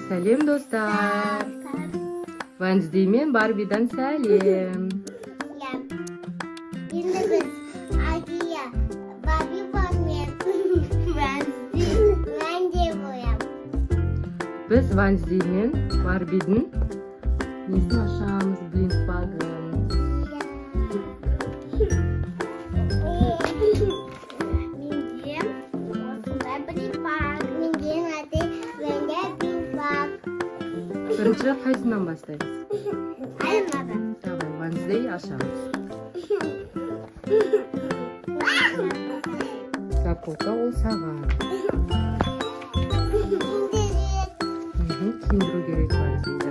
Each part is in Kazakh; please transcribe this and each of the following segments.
Сәлем, достар! Венздей мен Барбидан сәлем. Иә. Енді біз Агия Барби бар мен Венздей боямыз. Біз Венздей мен Барбидің несін ашамыз, blind bag-ын. Менде осындай blind bag. Менде мынадай менде blind bag. Бірінші қайсынан бастаймыз? Ай, мынадан. Давай, Венздей ашамыз. Заколка ол саған. Киіндірек. Киіндіру керек Венздейді.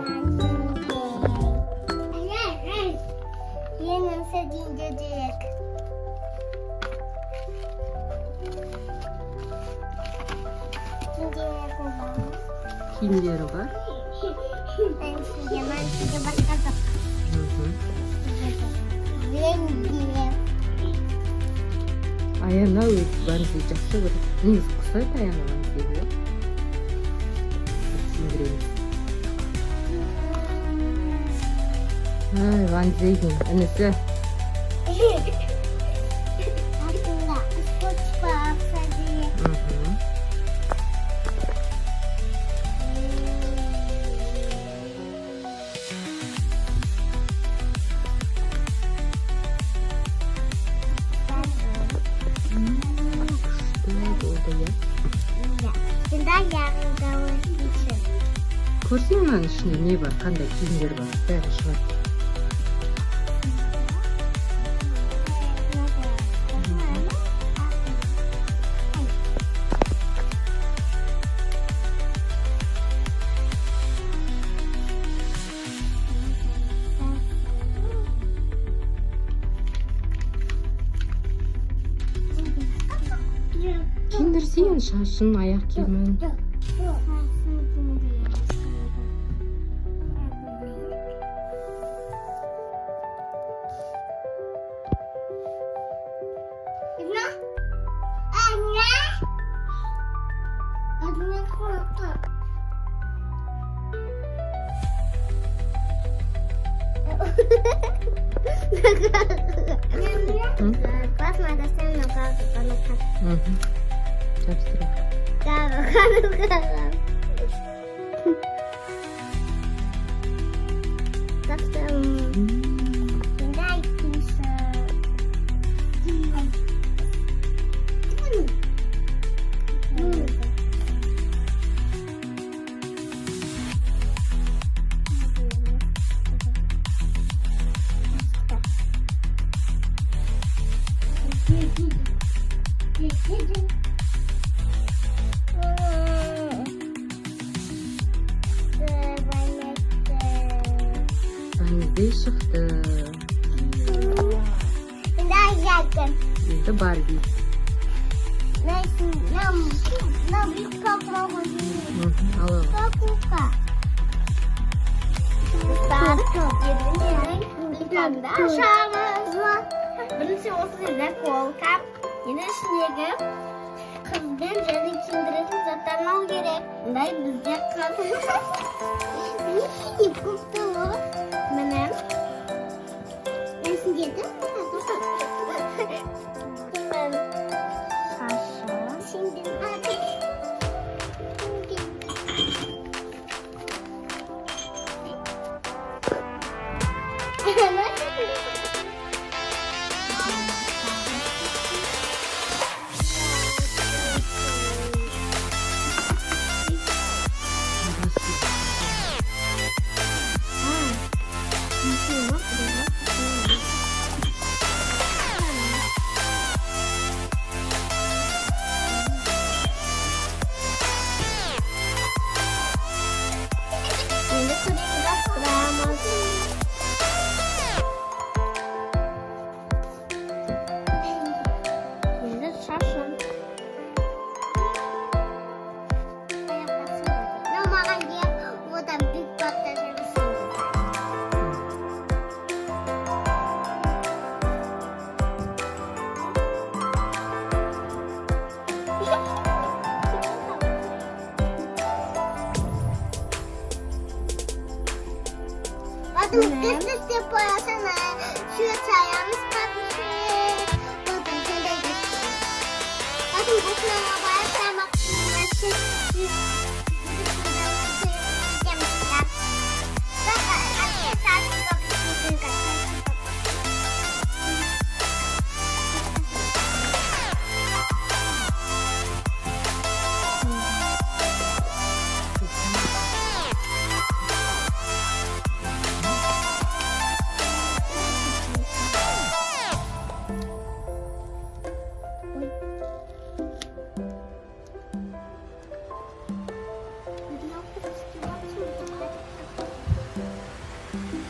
Енімсі киіндірек. Киіндірек бар. Киімдері бар. Мәнсіге, мәнсіге басқа жоқ. Венде. Аяна өзі Венздей жақсы көреді. Негізі ұқсайды Аяна Венздейге, иә? Киіндіреміз. Ай, Венздейдің інісі. Артында скотч бар сәдірек. Күшті болды, иә? Иә. Енді аяғында өтпейші. Көрсең, мынаның ішінде не бар, қандай киімдер бар, бәрі шығады. Киіндірсең енді шашын, аяқ киімін. М? Классно, доставим на карту, ну-ка. Жабыстыру. Да, Так что дай киса. Венздей шықты. Дай якин. Енді Барби. Нам Ал, ал. Достар, енді менің кітабымды ашамыз. Бірінші осындай заколка. Енді ішіндегі қызбен және киіндіретін заттарын алу керек. Мындай бізде қыз. Міне. Несіндеді? Шашы. Потом үст-үсте қоясың, сурет саламыз, потом сурет, потом сондай. Потом кухняға барып тамақ ішеміз.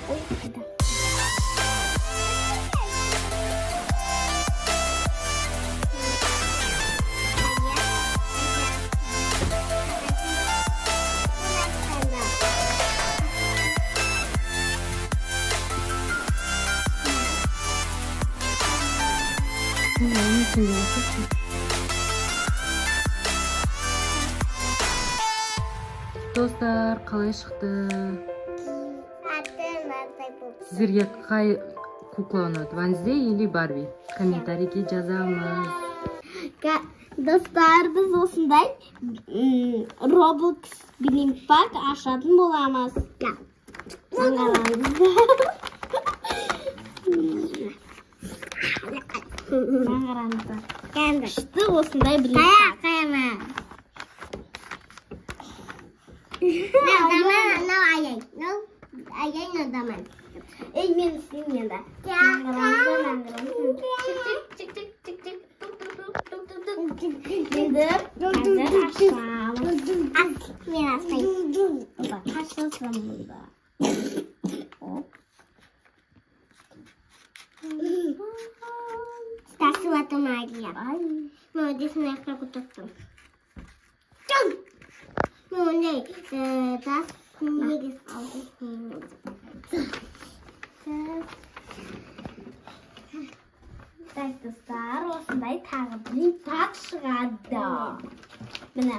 Ой, қайда? Оның ішінде оқышы. Достар, қалай шықты? Сіздерге қай кукла ұнады, Венсдей или Барби? Комментарийге жазамыз. Достар, біз осындай Roblox Bling Pack ашатын боламыз. Мына қараңыздар. Күшті осындай Bling Pack. Ей, мен істеймін енді. Мына қараңыздар, мына қараңыздар. Чик, чик, чик, чик, чик, тук, тук, тук, тук, тук, тук. Енді қазір ашамыз. Мен ашайын. Опа, қашылсын мұнда. Оп. Стасила магия. Ай. Молодец, на аяққа. Мен ондай тас негіз алдым. Так, достар, осындай тағы Bling Pack шығады. Міне.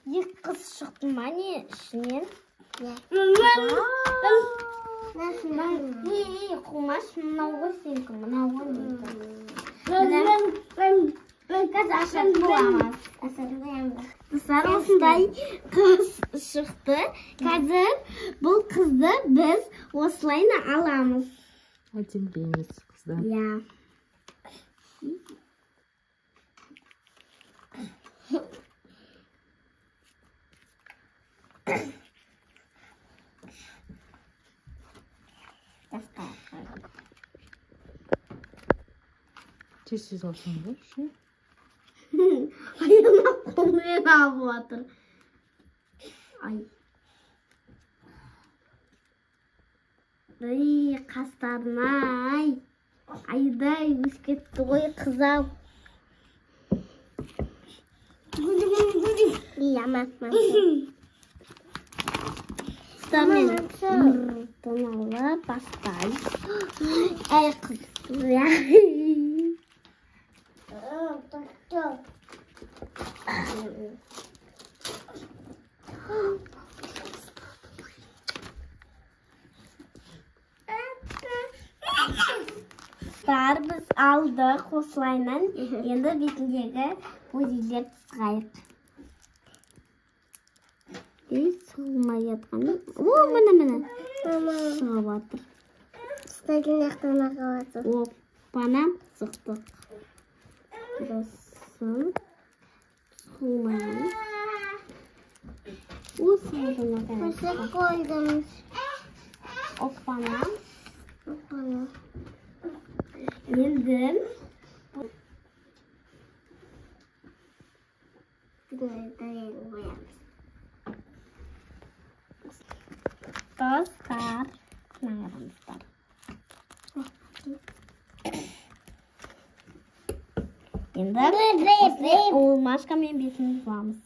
Екі қыз шықты ма, не, ішінен? Не, не, қумаш, мынау ғой сенікі, мынау ғой менікі. Міне, қазір ашатын боламыз. Достар, осындай қыз шықты. Қазір бұл қызды біз осылайына аламыз. Әдемі қызды. Иә. Тез тез алсаң да ше. Аяғына қолмен алып жатыр. Ай. Ей, қастарына, ай. Айдай өсіп кетті ғой қыз ау. Иә, мама. Мен мұртын алып бастай. Әй, қыз. Достар, біз алдық осылайынан. Енді бетіндегі пузырьлерді сығайық. Ей, сығылмай жатқан. О, міне, міне. Шығып жатыр. Оппана, сықтық. Сосын сығылмай. О, сығылды. Қойдым. Оппана. Енді Қоямыз. Достар, мына қараңыздар. Енді осылай омашкамен бетін жуамыз.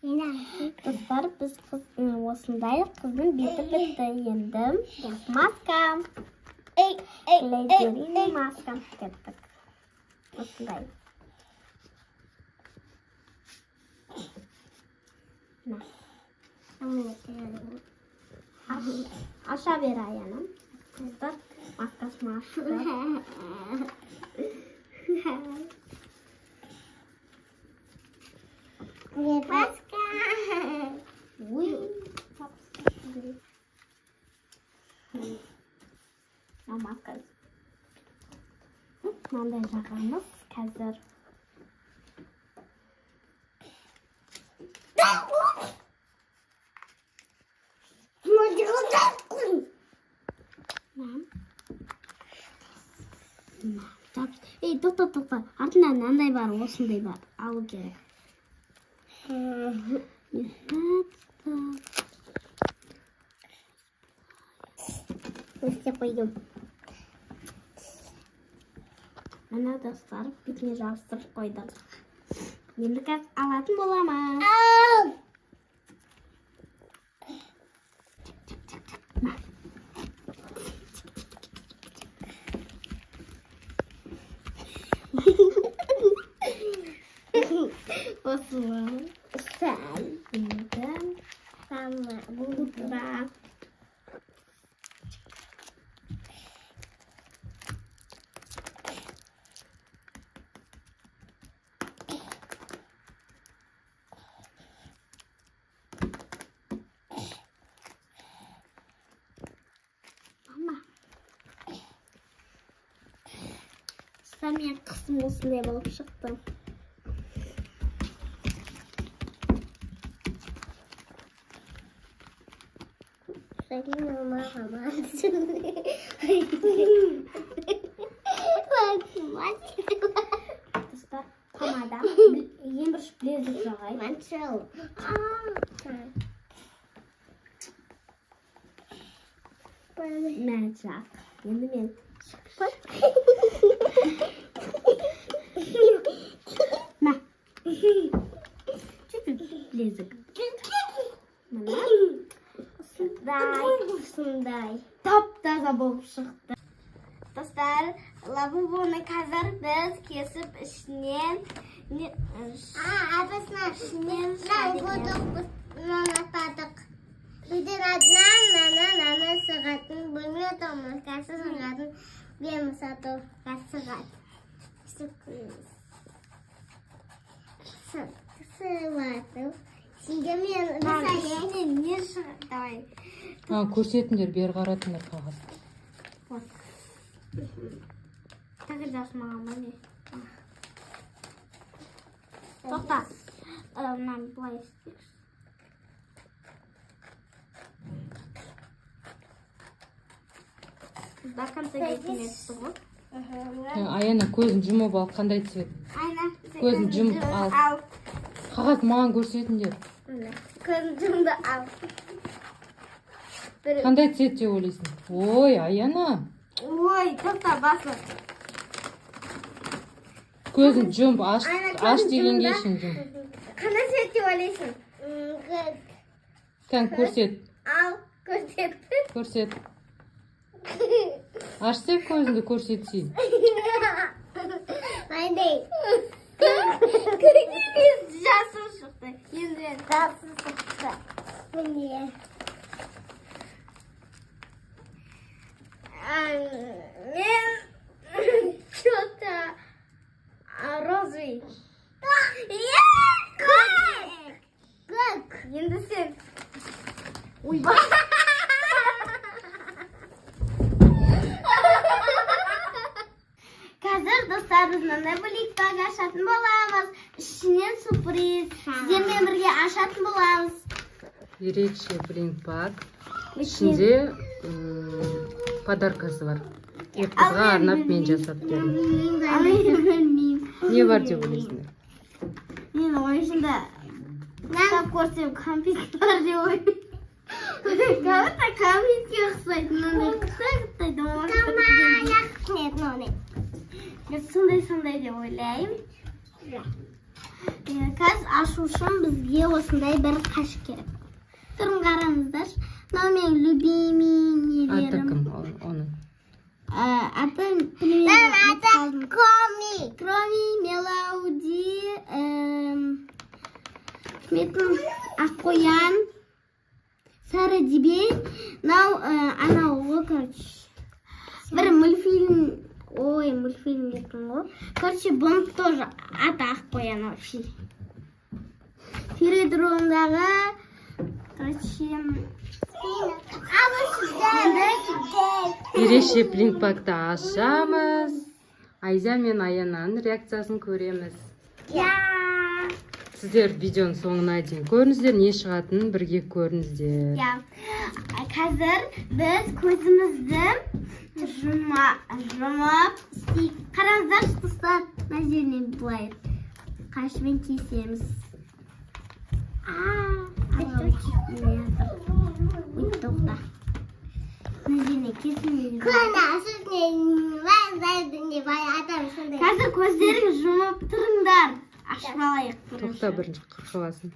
Енді Достар, біз қыз, осындай қыздың беті бітті. Енді маска. Эй, эй, Глазурный маска. Кеттік. Осындай. На. Аша бер, Аяна. Қыздар маскасын ашты. Маска. Ой. Мынау маска. Мынандай жағамыз қазір. Мына. Мына. Ей, тоқта, тоқта. Артында мынандай бар, осындай бар. Алу керек. Енді Істеп қойдым. Мына, достар, бетіне жабыстырып қойдық. Енді қазір алатын боламыз. На. Осылай. Сәл. Енді Сама. пудра. Мама. Менің қызым осындай болып шықты. Достар, помада. Ең бірінші білезік жағайық. Мә, жақ. Енді мен. Мә. Чуть-чуть білезік. Міне. Осындай. Осындай. Тап-таза болып шықты. Достар, лабубоны қазір біз кесіп ішінен не, А, апасына ішінен мынаны шығады екен. қойдық, біз мынаны атадық. Бізден одна мына мынаны сығатын бөлме маскасы сығатын бен сату сығады. Сығады. Сенде мен Мына мысалы ішінен не шығады? Давай. А, көрсетіңдер, бері қаратыңдар қағаз. Вот. Так жазмаған ба, не? Тоқта. Мынаны былай істейікші. До конца кетмепті ғой. Аяна, көзін жұмып ал, қандай цвет? Айна, Көзін жұмып ал. Ал. Қағаз маған көрсетіңдер. Көзін жұмды, ал. Бір. Қандай цвет деп ойлайсың? Ой, Аяна. Ой, тоқта, басы. Көзін жұмып аш, Аяна, аш көзін дегенге жұмды. шейін жұм. Қандай цвет деп ойлайсың? Кән, көрсет, Ал, көрсет. көрсет. Ашсай көзіңді, көрсетсей. Қандай? Көк емес, жасыл шықты. Енді Жасыл шықты. Міне. Мен что-то розовый. Көк! Көк. Енді сен. Ойбай. Қазір, достар, біз мынандай блинк ашатын боламыз. Ішінен сюрприз. Сіздермен бірге ашатын боламыз. Ерекше блинк бар. Ішінде подаркасы бар. Екі қызға арнап мен жасап бердім. Ал мен білмеймін. Не бар деп ойлайсыңдар? Мен оның ішінде ұстап көрсем, кәмпит бар деп ойлаймын. Как будто кәмпитке ұқсайды. Мынандай қытай қытай. Мен сондай сондай деп ойлаймын. Қазір Ашу үшін бізге осындай бір қайшы керек. Түрін қараңыздаршы. Мынау менің любимый Аты нелерім. кім оның? Аты білмеймін. Аты Кроми. Кроми, Мелауди, кім еді? Аққоян, Сары Дебей, мынау анау ғой, короче. Бір мультфильм, ой, мультфильм дейтін ғой. Короче, бұның тоже аты Аққоян вообще. Фередрондағы, короче, Ерекше блинкпакты ашамыз. Айза мен Аянаның реакциясын көреміз. Я. Сіздер видеоның соңына дейін көріңіздер, не шығатынын бірге көріңіздер. Я. Қазір біз көзімізді жұмып істейік. Қараңыздаршы, достар, мына жерінен былай қайшымен кесеміз. А, ой, тоқта. Мына жерінен кесілмейді. Қазір көздерің жұмып тұрыңдар. Ашып алайық бірінші. Тоқта, бірінші қырқып алсын.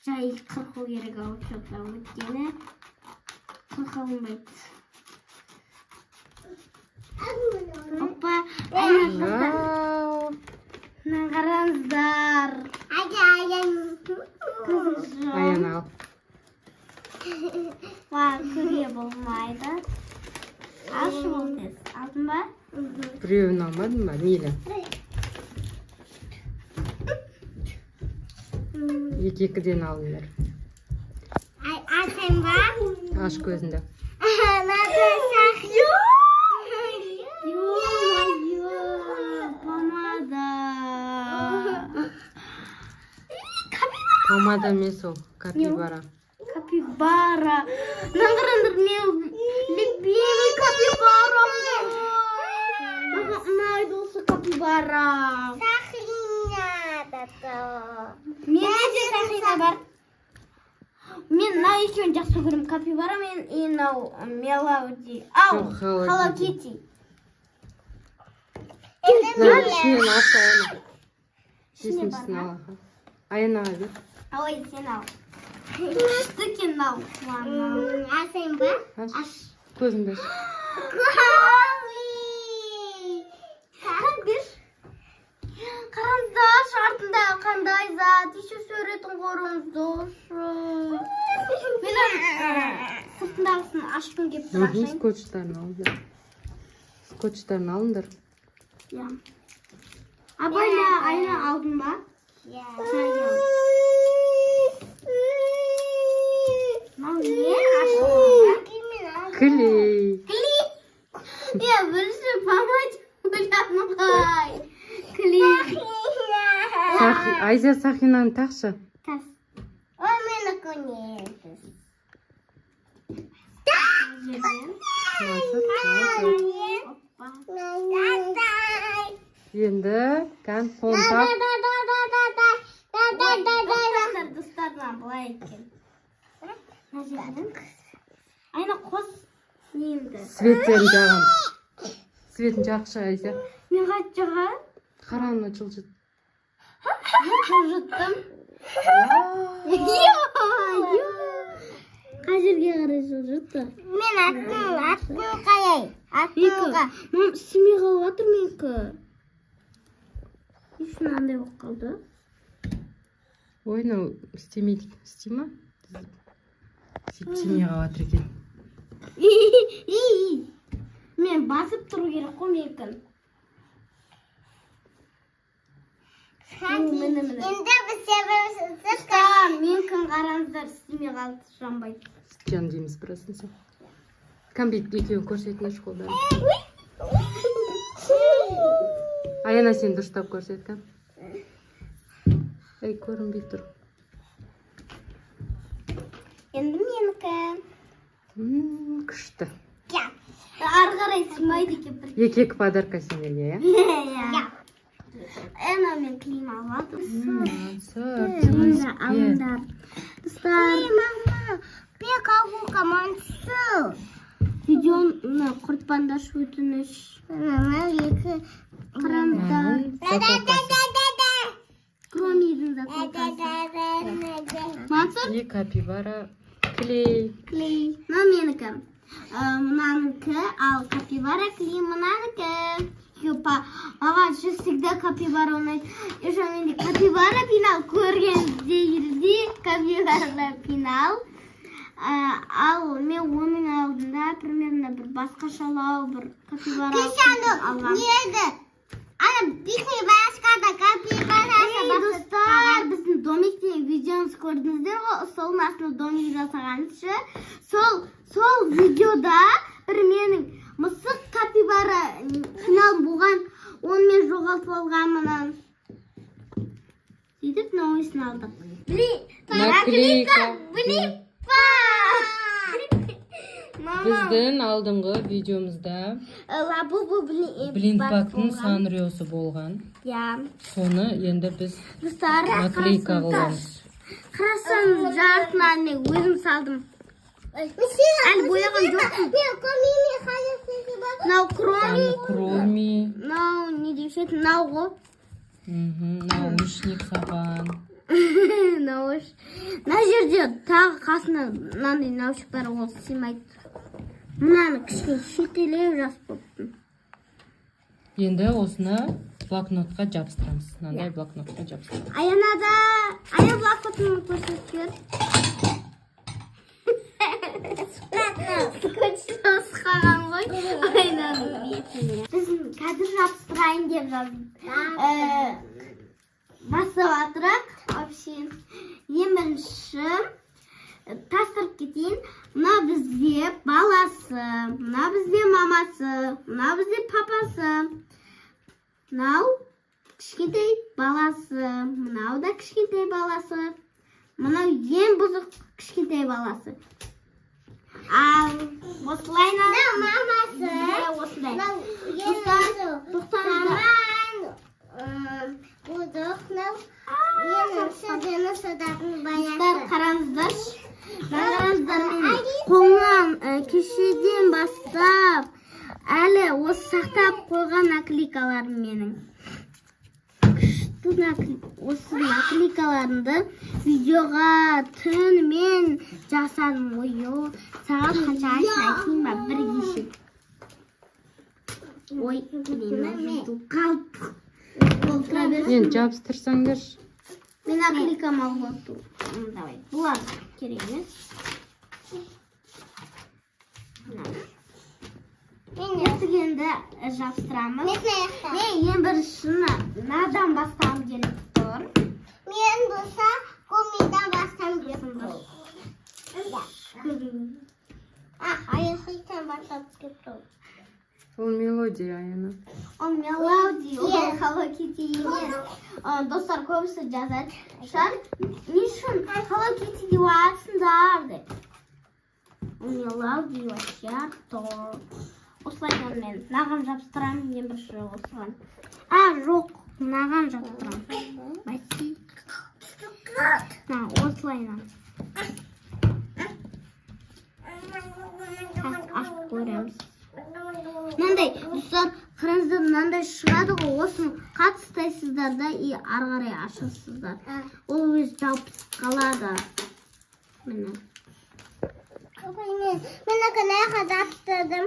Жай қырқу керек ау, что-то өйткені қырқылмайды. Опа, ана қыздар. Вау! Мына қараңыздар. Көзіңіз жұм. Аяна, ал. Ва, көре болмайды. Алшы, бол тез. Алдың ба? Біреуін алмадың ба? Мейлі. Екі екіден алыңдар. Ашайын ба? Аш көзіңді. Ё-моё, помада. Помада емес ол, капибара. Капибара. Мына қараңдар, мен любимый капибара. Маған ұнайды осы капибара. Менде де сақина бар. Мен мына екеуін жақсы көремін. Капибара мен и мынау Мелауди. Ау, Жоқ, Hello Hello Kitty. Kitty. Мына ішінен алшы, Аяна. Ішіне бар Бесіншісін ма? ал, аха. Аянаға бер. Ой, сен ал. Күшті екен мынау. Ашайын ба? Аш. Аш. Көзіңді аш. Қараңдаршы. Қараңыздаршы, артында қандай зат. Еще суретін көріңіздерші. Мен сыртындағысын ашқым келіп тұр, ашайын. Скотчтарын алыңдар. Скотчтарын алыңдар. Иә. Абайла, Айна, алдың ба? Иә. Мынау не? Ашылған. Клей. Клей. Иә, бірінші помада ойладым ғой. Клей. Айза, сақинаны тақшы. Тас. Ол менікі несі? Жерден. Насыр, насыр. Оппа. Енді кән қолын тақ. Достар, достар, мына былай екен. Мына жерден. Айна, қос немді. Светтерін жағамыз. Светін жақшы, Айза. Мен қайтып жаға? Қара, ана жылжыт. Мен жылжыттым. Вау! Қай жерге қарай жылжытты? Мен аттың қалай? Аттыңға. Мам, істемей қалып жатыр менікі. Не үшін андай болып қалды? Ой, мынау істемейді. Істей ма? Істемей қалып жатыр екен. Мен басып тұру керек қой менікін. Міне, міне. Енді біз себебіміз Достар, менікін қараңыздар, істемей қалды, жанбайды. Жан дейміз біраздан соң. Кәмбит, екеуін көрсетіңдерші қолдарын. Аяна, сен дұрыстап көрсет, кәм. Ей, көрінбей тұр. Енді менікі. Күшті. Ары қарай сыймайды екен бір. Екі екі подарка сендерге, иә? Иә. Ана мен клей алып алдым. Сыр. Алыңдар. Достар, Мама, пекагука мансу. Видеоны құртпаңдаршы, өтініш. Мама, екі. Қараңыздар. Упаковкасы. Кроме тұр. И капибара клей. Клей. Мынау менікі. Мынанікі, ал капибара клей мынанікі. Юпа, маған же всегда капибара ұнайды. Еще менде капибара пенал көргендерде капибара пенал. Ал мен оның алдында примерно бір басқашалау бір капибара алғам. Еді. Ана бихи басқада капибара. Ей, достар, біздің домиктен видеомыз көрдіңіздер ғой, столдың астына домик жасағанымыз ше. Сол видеода бір менің мысық капибара пеналым болған, оны мен жоғалтып алғанмын. Сөйтіп новыйсын алдық. Наклейка. Блипа! Мама, Біздің алдыңғы видеомызда лабубу Блинпактың Санриосы болған. Иә. Соны енді біз Достар, наклейка қыламыз. Қарасаңыз, жартысынан мен өзім салдым. Әлі бояған жоқпын. Мынау Кроми, Аны Кроми, мынау не деуші еді, мынау ғой. Наушник саған. Науш. Мына жерде тағы қасында мынандай наушник бар, ол сыймайды. Мынаны кішкене шетелеу жазып қойыппын. Енді осыны блокнотқа жабыстырамыз. Мынандай блокнотқа жабыстырамыз. Аяна да, Ая, блокнотын көрсетіп жібер. Скотч жабысқаған ғой айнаның бетіне. Біз қазір жабыстырайын деп бастап жатырық. Вообще, ең бірінші тастырып кетейін. Мына бізде баласы, мына бізде мамасы, мына бізде папасы. Мынау кішкентай баласы, мынау да кішкентай баласы. Мынау ең бұзық кішкентай баласы. Ал осылай Мынау мамасы. Осындай. Мынау Достар, тоқтаңыздар. Бұзық, мынау енесі дені садатын Достар, баласы. қараңыздаршы. Қараңыздар, мен қолымнан кешеден бастап әлі осы сақтап қойған наклейкаларым менің. Күшті осы наклейкаларымды видеоға түнімен жасадым. Ой, сағат қанша айтайын ба, бір кеше. Ой, мен қалып. Ол тұра берсін. Енді жабыстырсаңдаршы. Мен наклейкам алып отырмын. Давай, бұлар керек емес. Мына. Ертігенді жабыстырамыз. Мен ең бірінші мынадан бастағым келіп тұр. Мен болса комидан бастам келіп тұр. Аяқтан бастап келіп тұр. Ол мелодия, Аяна. Ол мелодия, ол Hello Kitty емес. Достар, көбісі жазады. Шығар, не үшін Hello Kitty деп жатсыңдар деп. Ол мелодия вообще тұр. Осылайдан мен мынаған жабыстырамын ең бірінші осыған. А, жоқ, мынаған жабыстырамын. Бәси. Мына осылайынан. Қазір ашып көреміз. Мынандай, достар, қараңыздар, мынандай шығады ғой, осыны қатты ұстайсыздар да и ары қарай ашасыздар. Ол өзі жабысып қалады. Міне. Мен аяққа жабыстырдым.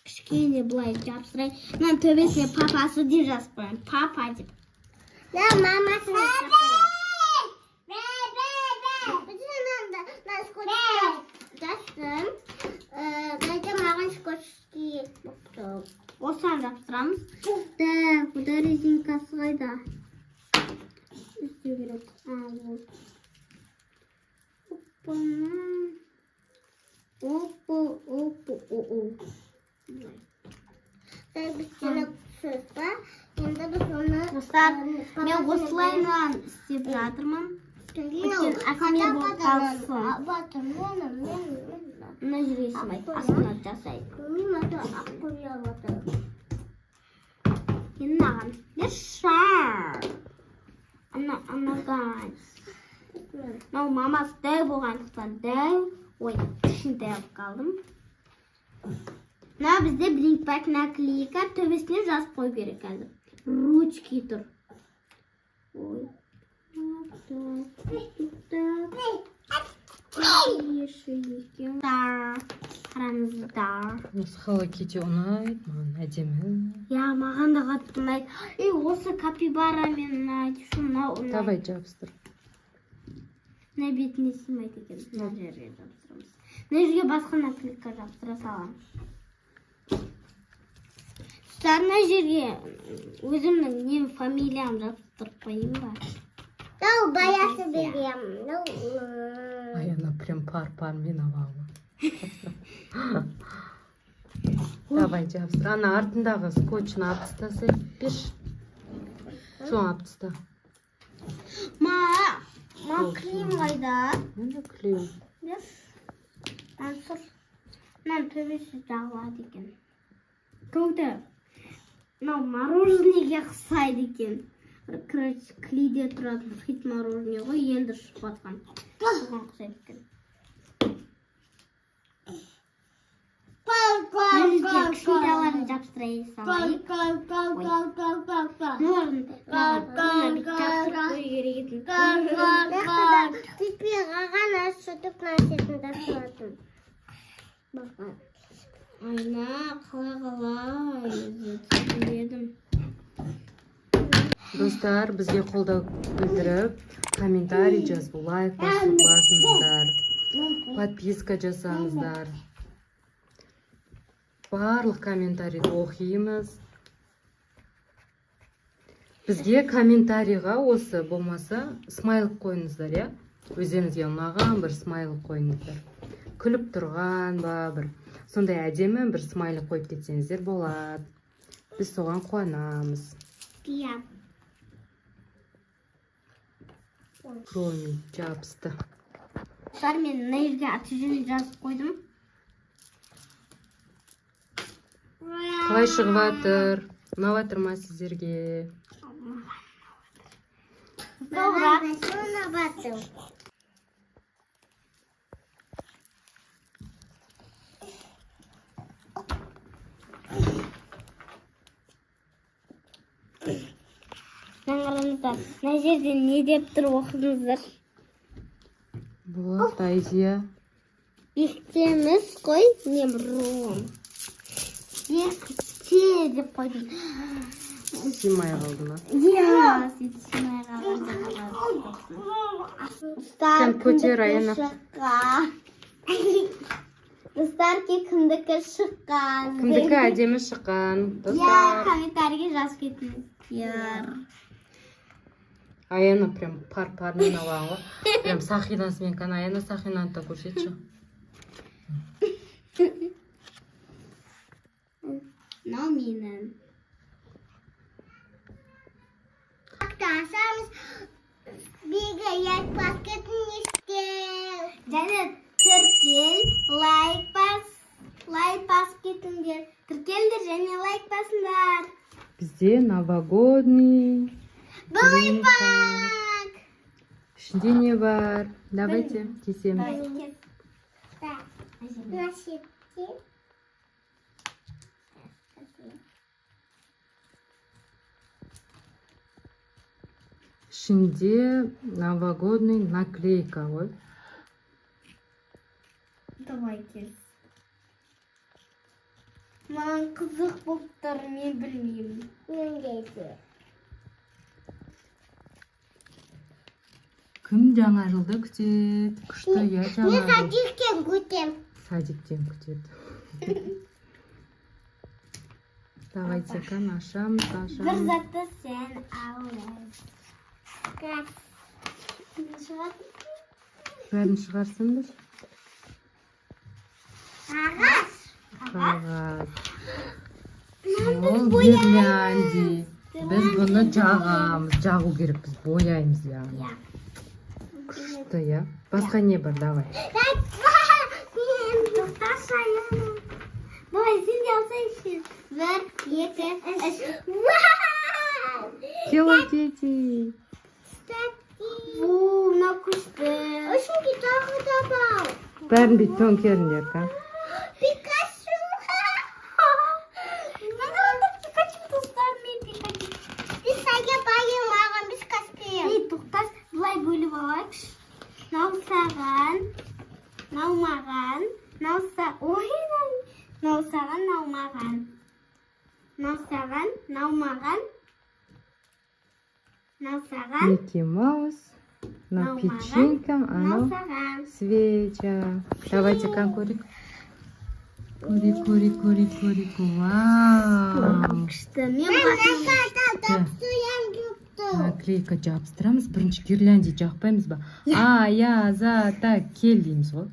Кішкене былай жабыстырайын. Мынаның төбесіне папасы деп жазып қоямын. Папа деп. Да, мамасы. Жастым. Қайта маған скотч керек болып тұр. Осыған жабыстырамыз. Так, бұда резинкасы қайда? Іздеу керек. А, вот. Опа-на. Опа, опа, о, о. Біз сөз ба? Енді біз оны Достар, мен осылайынан істеп жатырмын. Өйткені әсме болып қалсын. Мына жерге сыймайды, астына жасайды. Енді мынаған. Шар. Ана, анаған. Мынау мамасы дәу болғандықтан дәу. Ой, кішкентай алып қалдым. Мына бізде блинкпак наклейка, төбесіне жазып қою керек қазір. Ручки тұр. Ой. Так, так. Екен. Қараңыздар. Осы Hello Kitty ұнайды маған, әдемі. Иә, маған да қатты ұнайды. И осы капибара мен ұнайды, еще мынау ұнайды. Давай, жабыстыр. Мына бетіне сыймайды екен. Мына жерге жабыстырамыз. Мына жерге басқа наклейка жабыстыра саламын. Достар, мына жерге өзімнің нем, фамилиям жабыстырып қояйын ба? Дау баясы берем. Дау. Ай, ана прям пар пармен алады. Давай, жабыстыр. Ана артындағы скотчын алып тастаса, берші, соны алып таста. Ма, ма, клей қайда? Енді клей. Берші. Мынаны сұр. Мынаның төбесі жағылады екен. Көкті. Мынау мороженыйге ұқсайды екен. Короче, клейде тұратын хит мороженое ғой, енді шығып жатқан. Соған ұқсайды екен. Мына жерге кішкентайларын жабыстыра салайық. Мыналарын мына бүйтіп жабыстырып қою керек екен. Теперь ғана сүтіп нәрсесін тастадым. Бақа. Айна, қалай қалай өзі түсінбедім. Достар, бізге қолдау білдіріп, комментарий жазып, лайк басыңыздар, подписка жасаңыздар. Барлық комментарийді оқимыз. Бізге комментарийға осы болмаса смайлик қойыңыздар, иә, өздеріңізге ұнаған бір смайлик қойыңыздар, күліп тұрған ба, бір сондай әдемі бір смайлик қойып кетсеңіздер болады, біз соған қуанамыз. Иә. Кроме жабысты. Достар, мен мына жерге аты жөнін жазып қойдым. Қалай шығып жатыр, ұнап жатыр ма сіздерге? Добра. Ұнап жатыр. Мына қараңыздар, мына жерде не деп тұр, оқыңыздар. Болады, Айзия. Бектеміс қой, мен руым. Бекте деп қойдым. Сыймай қалды ма? Иә, сөйтіп сыймай қалған. Достар, Кән, көтер, кімдікі Аяна. шыққан? Достар, кімдікі шыққан? Кімдікі әдемі шыққан? Иә, Достар, комментарийге жазып кетіңіздер. Аяна прям пар пармен алған ғой, прям сақинасымен. Кәне, Аяна, сақинаны да көрсетші. Мынау менің. Ашамыз. Биге як пакетін істеу. Және тіркел, лайк бас, лайк басып кетіңдер. Тіркеліңдер және лайк басыңдар. Бізде новогодний Бұлай. Ішінде не бар? Давайте кесеміз. Давай, кес. Так, на сетке. Ішінде новогодний наклейка ғой. Давай, кес. Маған қызық болып тұр, мен білмеймін. Менде де. Кім жаңа жылды күтеді? Күшті, иә, Мен жаңа жыл. Садиктен күтем. Садиктен күтеді. Давайте, кән, ашамыз. Бір Ашамыз. затты сен аласың. Шығады. Бәрін шығарсыңдар. Ағаш. Қағаз ол, гирлянди. Біз бұны жағамыз, жағу керекпіз, бояймыз, яғни. Иә. Күшті, иә. Басқа не бар? Давай. Мен тоқташы, Аяна. Давай, сен де алсайшы. Бір, екі, үш. Вау! Hello Kitty. Бу, мынау күшті. Үшінші тағы да бар. Бәрін бүйтіп төңкеріңдер, ка. Пикачу. Мына Пикачу, достар, мен Пикачу. Біз сәге байым маған, біз каспием. Ей, тоқташ, былай. Мынау маған. Мынау ой, мынау саған, мынау маған. Мынау саған, мынау маған. Мынау саған. Микки Маус, мынау Мынау печенька, мынау анау саған. Свеча. Давайте, кән, көрейік. Көрейік, көрейік, көрейік, көрейік. Вау! Күшті. Мен бұлатын Наклейка жабыстырамыз. Бірінші гирлянда жақпаймыз ба? А, я, за, та, кел дейміз ғой.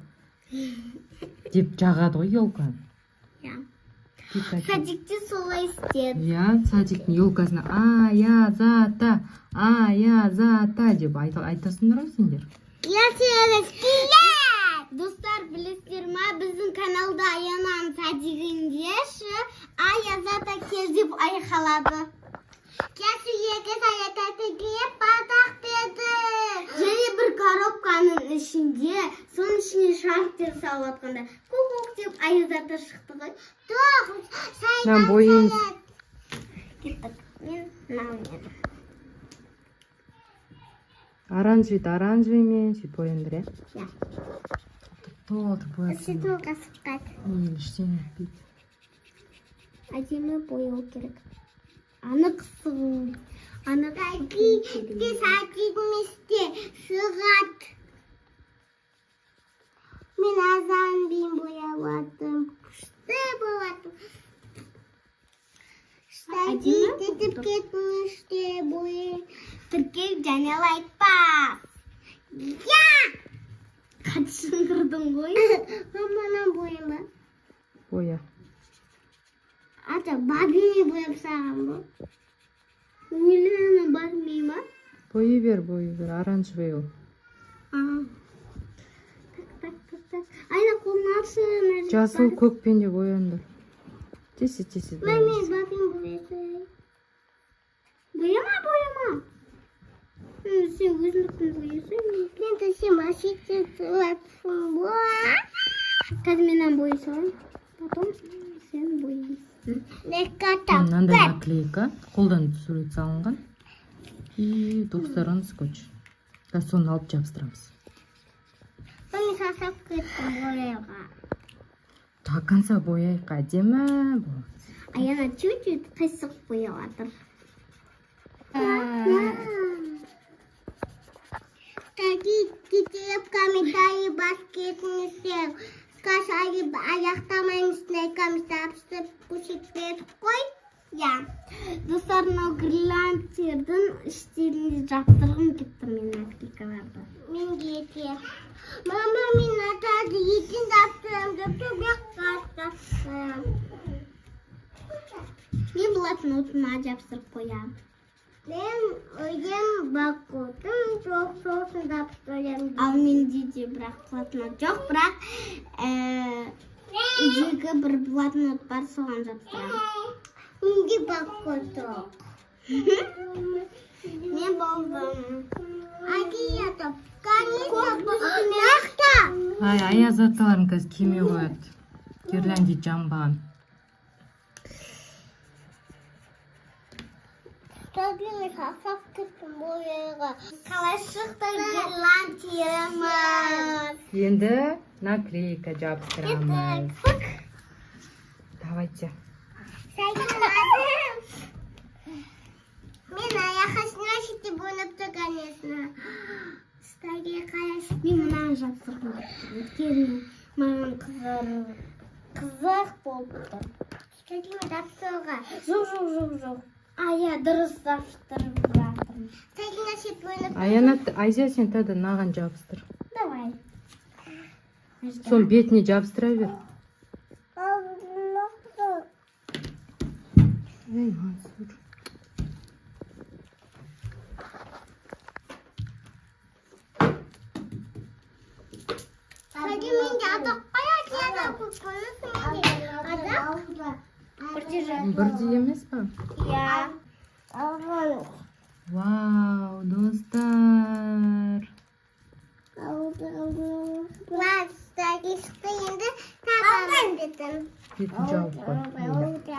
Деп жағады ғой елканы. Иә. Пикачу. Садикте солай істеді. Иә, садиктің елкасына а, я, за, та, а, я, за, та деп айтасыңдар ғой сендер. Достар, білесіздер ма, біздің каналда Аянаның садигінде шы Аязата кел деп айқалады. Және бір коробканың ішінде, соның ішіне шарфтер салып жатқанда, кук деп Аяз ата шықты ғой. Мынаны бояймыз. Кеттік. Мен мынау еді. Оранжевый, оранжевыймен сөйтіп бояңдар, иә? Иә. Толтырып боясың. Ештеңе етпейді. Әдемі бояу керек. Анық сығу. Анық Сығат. Мен азанбен бояп күшті болатын. Әдемі Етіп кетмеште бойы. Тіркел және лайк бас. Я! Қатты шыңғырдың ғой. Маманың бойы ма? Боя. Ата, бабиме бояп саған бұл. Өлі бармай ма? Бояй бер, бояй бер. Оранжевый ол. А. Так, так, так, так. Айна, қолын алшы. Мына жерде Жасыл, бар. көкпен де бояңдар. Тез, тез Маме, бояйсың. бабим боясың. Бояма, бояма. Сен өзіңдікін боясаң. Мен де сен машина бола. Қазір мен мынаны бояй саламын. Потом сен бояйсың. Мынандай наклейка қолдан сурет салынған и двухсторонний скотч. Қазір соны алып жабыстырамыз. Мен сасап кеттім бояуға. До конца бояйық, әдемі болады. Аяна чуть-чуть қисық бояп жатыр. Таги кетіп комментарий басып кетіңіздер. Скажи, аяқтамаймыз, жабыстырып көрсетпей қой. Иә. Достар, мынау гирлянтердің іштеріне жаптырғым келіп тұр мен наклейкаларды. Мен де. Мама, мен атады етін жаптырамын деп тұр, бірақ жаптырамын. Мен блокнотыма жапсырып қоямын. Мен өзім блокнотым жоқ, сосын жаптырамын. Ал менде де бірақ блокнот жоқ, бірақ үйдегі бір блокнот бар, соған жапсырамын. Менде блокнот жоқ. Мен болдым. Әке, конечно, нақты. Ай, Аяз аталарың қазір кеме қояды. Гирлянда жанбаған. Мен сасап кеттім бояуға. Қалай шықты гирлянтеріміз? Енді наклейка жабыстырамыз. Давайте. Мен аяқасына сөйтіп ойнап тұр, конечно. Стаги қарашы. Мен мынаны жапсырғым келіп тұр. Өйткені маған қызық болып тұр. Стаги жапсыруға. Жоқ, жоқ, жоқ, жоқ. А, иә, дұрыс жапсырып жатырмын. Стагина сөйтіп ойнап Аяна, Айзия, сен тогда мынаған жабыстыр. Давай. Соның бетіне жабыстыра бер. Тұр. Ей, Мансур. Стаги менде адақ қояды, адақ қояды, менде адақ. Бірде жап. Бірдей емес па? Иә. Вау, достар. Стаги шықты, енді табамын дедім. Бетін жауып қой. Енді.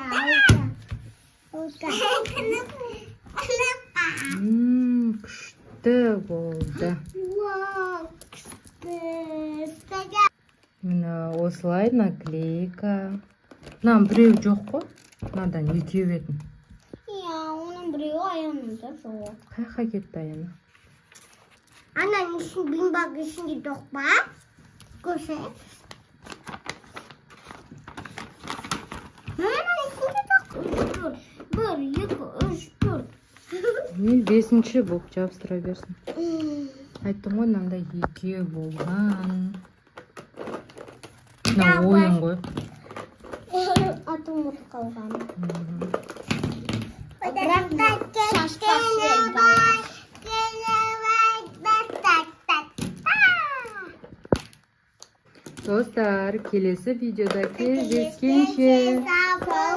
Күшті болды. Вау, күшті. Стаги. Міне, осылай наклейка. Мынаның біреуі жоқ қой. Мынадан екеу етін. Иә, оның біреуі аяғында жоқ. Қай жаққа кетті, Аяна? Ананың ішін бинбак ішінде жоқ па? Көрсе. Ананың ішінде жоқ. Үш, төрт. Бір, екі, үш, төрт. Не, бесінші болып жабыстыра берсін. Айттым ғой, мынандай екеу болған. Мына ойын ғой. Атым ұмытып қалған. Бірақ шашпас. Достар, келесі видеода кездескенше. Сау.